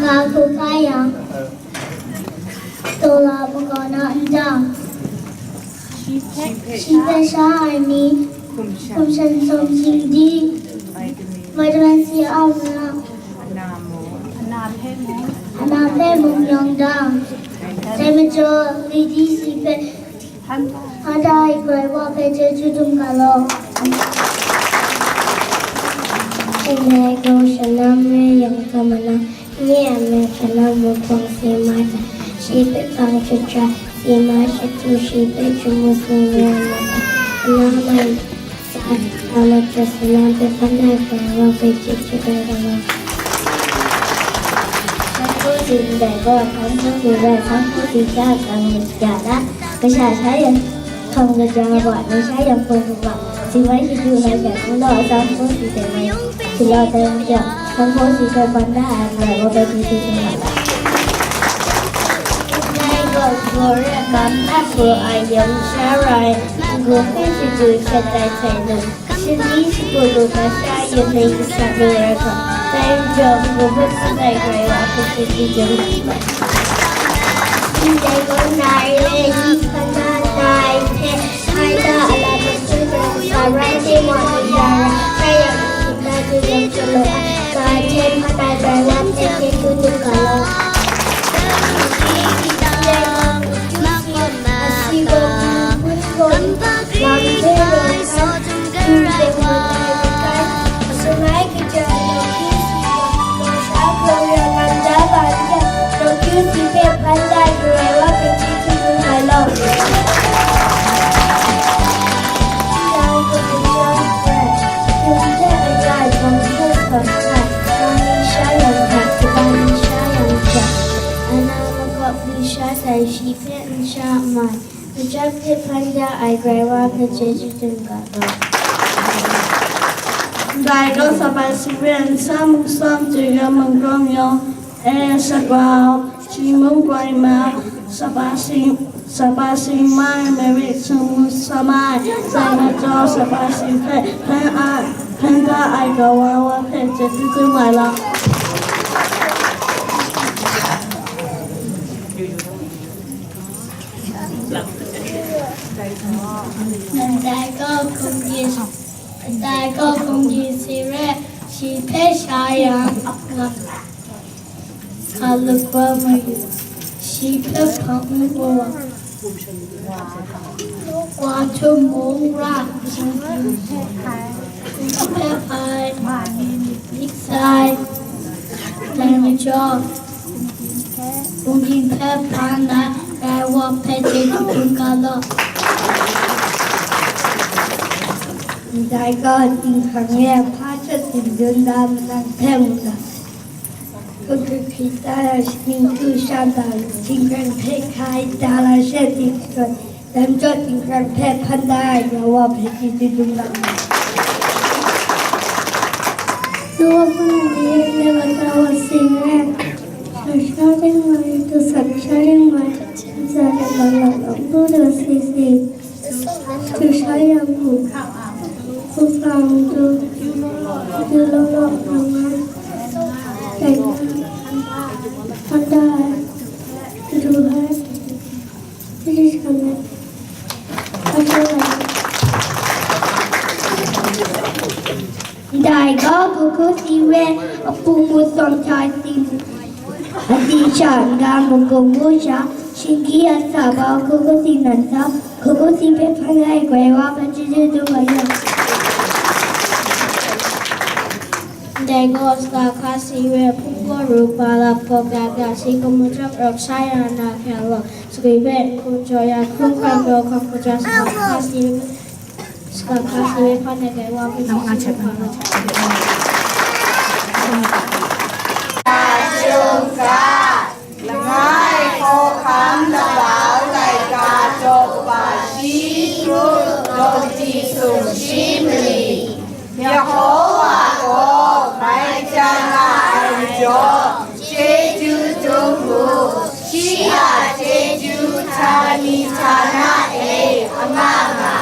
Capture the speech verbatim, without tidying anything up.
Ka hkrup kau yang, taw la makau na nta, shi hpe sha ai ni, hkum shan sawm shingdi, vitamin C au na, ana hpe mung yawng dang, dai majaw, lidi shi hpe hpa da ai Karai Wa hpe chyeju dum ga law. Shanglai gaw shanam re yang kamana, nye a me shanam mukbawng si ma ta, shi hpe pang shachra si ma shatu, shi hpe chumu si ma ma ta, ana mai sa, ama hte shanam hpe hpan da ai Karai Wa hpe chyeju dum ga law. Sanhku si ndai gaw, sanhku si rai, sanhku si sha, sanhku si sha na, kasha sha yan, hkawng kaja wa, ni sha yan hpung hpung wa, si wai shi du na sha, n law a sanhku si dai mai, si law dai majaw, sanhku si dai ban da ai, rai wa bai du du du na. Ndai gaw, gaw re, kam na gaw ai, yawng sha rai, n gu hpe shi du shat dai sai nu. Shani shagu lu na sha yin ning sa lu ai hkra, dai n jaw, ngu hpe hpan ai Karai Wa hpe chyeju dum. Ndai gaw nai re, yi hkan na nai hte, ai da a lam masu na sa rai, dai wa ni ya rai, rai yang, hkum na du yang shaloi, ga hte hpan ai Karai Wa hpe chyeju dum ga law. Asi gaw, hpun gaw, lam hte rau hkan, Shalai kaja, nawku si gaw, gaw sha gaw ya, man da ba n yang, nawku si hpe hpan da ai Karai Wa hpe chyeju dum ai law. Ndai gaw, ndai gaw, hpung hte aya ai hpung hte hpawt hkrai, wa ni sha yang hkrai, kaba ni sha yang hkrai, ana makawp ni sha sai, shi hpe n sha n mai. Hkristu hpe hpan da ai Karai Wa hpe chyeju dum ga law. Ndai gaw, sapa si rai, nsa mung tsawm, chyeju mung kawng yawng, e, sagrau, shi mung koi ma, sapa si, sapa si mai, Mary sung mu sa mai, sai majaw, sapa si hpe hpan ai, hpan da ai Karai Wa hpe chyeju dum ai law. Ndai gaw hkunggi, ndai gaw hkunggi si rai, shi hpe sha yang, sa lagwa mayu, shi hpe hpang n galaw, wa htum mung ra, shi hpe hpai, nik sai, dai majaw, Bungli hpe hpa na, Karai Wa hpe chyeju dum ga law. Ndai gaw, dinghpang e hpa shat tsun dun da, manang hpe mu da. Hkristu Hkristu a shaning htu sha da, htingkran hpe hkai da la she, dinghpang Lam jaw htingkran hpe hpan da ai Karai Wa hpe chyeju dum ga ai. Noa hpung de, Noa kaja wa sing ai, sha sha ring ai, du sat sha ring ai, ntsa de lang lang lang du du si si, du sha yang hku, hku hkang du, du law law hkang ai, dai hpan da ai, du ai. Ndai gaw, hkunggu si rai, a pung mu tsawm hta si, a si sha n-ga, makung mu sha, shinggi a sa bau, hkunggu si nan sa, hkunggu si hpe hpan ai Karai Wa hpe chyeju dum ga yang. Ndai gaw, saga hka si rai, hpung gaw ru, ba lap gaw ga ga, si gaw mu jang rawk sha ya na hkra gaw, Sugwi hpe n hkum jaw ya, hkrum hkra gaw hkawm kaja saga hka si, saga hka si rai hpan ai Karai Wa hpe chyeju dum ga law. Langai hkawhkam labau laika jaw pa shi kru, daw di sum shi mali. Yehowa gaw mai chyan nga ai majaw, chyeju dum mu, shi a chyeju htani htana e anga nga